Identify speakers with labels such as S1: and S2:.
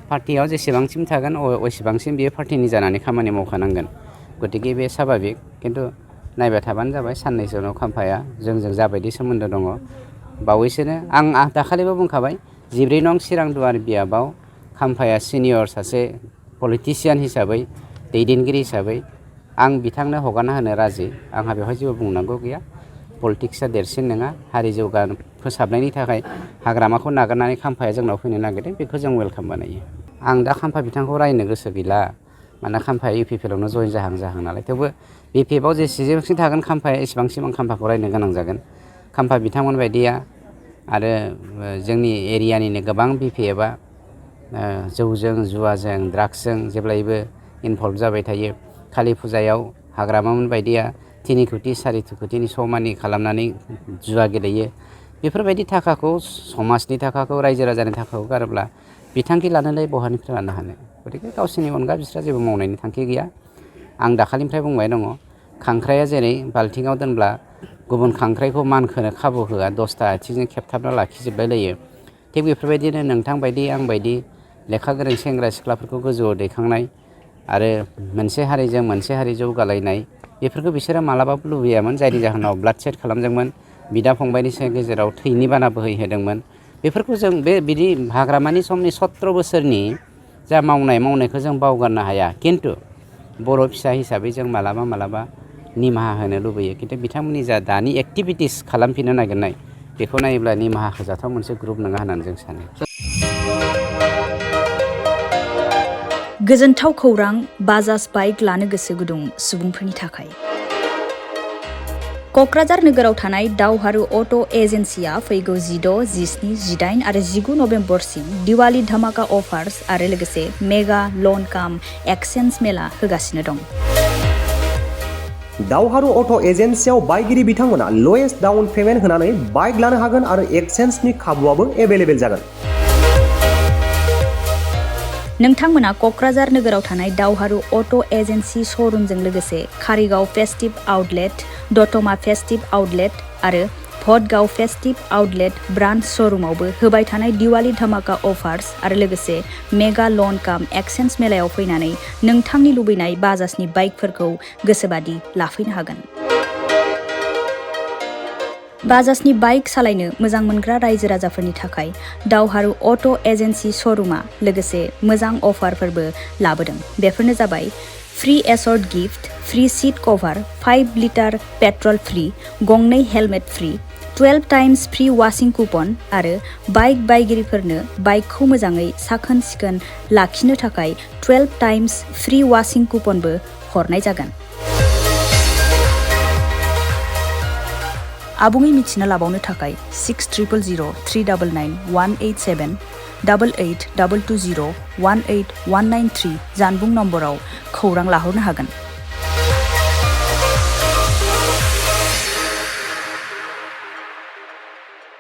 S1: पार्टियाव जेसेबांसिम थागोन एसेबांसिम बेयो पार्टिनि जानानै खामानि मावखानांगोन गतिके बे स्वाभाबिक खिन्थु नायबाय थाबानो जाबाय साननैसो उनाव खाम्फाया जोंजों जाबायदि सोमोन्दो दङ बावैसोनो आं दाखालिबो बुंखाबाय 14 नं चिरांदुवार बियाबाव खाम्फाया सिनियर सासे पलिटिशियान हिसाबै दैदेनगिरि हिसाबै आं बिथांनो हगारना होनो राजि आंहा बेवहाय जेबो बुंनांगौ गैया पलिटिक्सआ देरसिन नङा हारि जौगा फोसाबनायनि थाखाय हाग्रामाखौ नागारनानै खाम्फाया जोंनाव फैनो नागिरदों बेखौ जों वेलकाम बानायो आं दा खाम्फा बिथांखौ रायनो गोसो गैला मानोना खाम्फाया इउपिपिएलआवनो जइन जाहां नालाय थेवबो बिपिएफआव जेसेबांसिम थागोन खाम्फाया एसेबांसिम आं खाम्फाखौ रायनो गोनां जागोन खाम्फा बिथांमोन बायदिया आरो जोंनि एरियानिनो गोबां बिपिएफआ जौजों जुवाजों ड्राग्सजों जेब्लायबो इनभल्भ जाबाय थायो कालि फुजायाव हाग्रामामोन बायदिया 3 कोटि 4 कोटिनि समानि खालामनानै जुवा गेलेयो बेफोरबायदि थाखाखौ समाजनि थाखाखौ रायजो राजानि थाखाखौ गारोब्ला बिथांखि लानोलाय बहानिफ्राय लानो हानो गतिके गावसोरनि अनगा बिस्रा जेबो मावनायनि थांखि गैया आं दाखालिनिफ्राय बुंबाय दङ खांख्राया जेरै बाल्थिङाव दोनब्ला गुबुन खांख्राइखौ मानखोनो खाबु होआ 10ता आथिंजों खेबथाबना लाखिजोबलाय लायो थिग बेफोरबायदिनो नोंथां बायदि आं बायदि लेखा गोरों सेंग्रा सिख्लाफोरखौ गोजौआव दैखांनाय आरो मोनसे हारिजों मोनसे हारि जौगालायनाय बेफोरखौ बिसोरो मालाबाबो लुबैयामोन जायनि जाहोनाव ब्लाड सेट खालामदोंमोन बिदा फंबायनि गेजेराव थैनि बाना बोहैहोदोंमोन बेफोरखौ जों बिदि हाग्रामानि समनि 17 बोसोरनि जा मावनायखौ जों बावगारनो हाया खिन्थु बर' फिसा हिसाबै जों मालाबा निमाहा होनो लुबैयो खिन्थु बिथांमोननि जा दानि एक्टिभिटिस खालामफिननो नागिरनाय बेखौ नायोब्ला निमाहा होजाथाव मोनसे ग्रुप नङा होननानै जों सानो
S2: गोजोनथाव खौरां बाजाज बाइक लानो गोसो गुदुं सुबुंफोरनि थाखाय क'क्राझार नोगोराव थानाय दावहारु अट' एजेन्सिया फैगौ 16, 17, 18 आरो 19 नभेम्बरसिम दिवाली धमाका अफार्स आरो लोगोसे मेगा लन काम एक्सचेन्ज मेला होगासिनो दं
S3: दावहारु अट' एजेन्सियाव बायगिरि बिथांमोना लवेस्ट डाउन पेमेन्ट होनानै बाइक लानो हागोन आरो एक्सचेन्जनि खाबुआबो एभेलेबेल जागोन
S2: नोंथांमोना क'क्राझार नोगोराव थानाय दावहारु अट' एजेन्सि श'रुमजों लोगोसे कारिगाव फेस्टिभ आउटलेट दतमा फेस्टिभ आउटलेट आरो भटगाव फेस्टिभ आउटलेट ब्रान्च श'रुमावबो होबाय थानाय दिवाली धमाका अफार्स आरो लोगोसे मेगा लन काम एक्सचेन्ज मेलायाव फैनानै नोंथांनि लुबैनाय बाजाजनि बाइकफोरखौ गोसोबादि लाफैनो हागोन बाजाजनि बाइक सालायनो मोजां मोनग्रा रायजो राजाफोरनि थाखाय दावहारु अट' एजेन्सि श'रुमा लोगोसे मोजां अफारफोरबो लाबोदों बेफोरनो जाबाय free assured gift free seat cover 5 litre petrol free गंनै helmet free 12 times free washing coupon आरो बाइक बायगिरिफोरनो बाइकखौ मोजाङै साखोन सिखोन लाखिनो थाखाय 12 टाइम्स फ्री वाशिं कुपनबो हरनाय जागोन आबुङै मिथिना लाबावनो थाखाय 6000399187 8822018193 जानबुं नम्बराव खौरां लाहरनो हागोन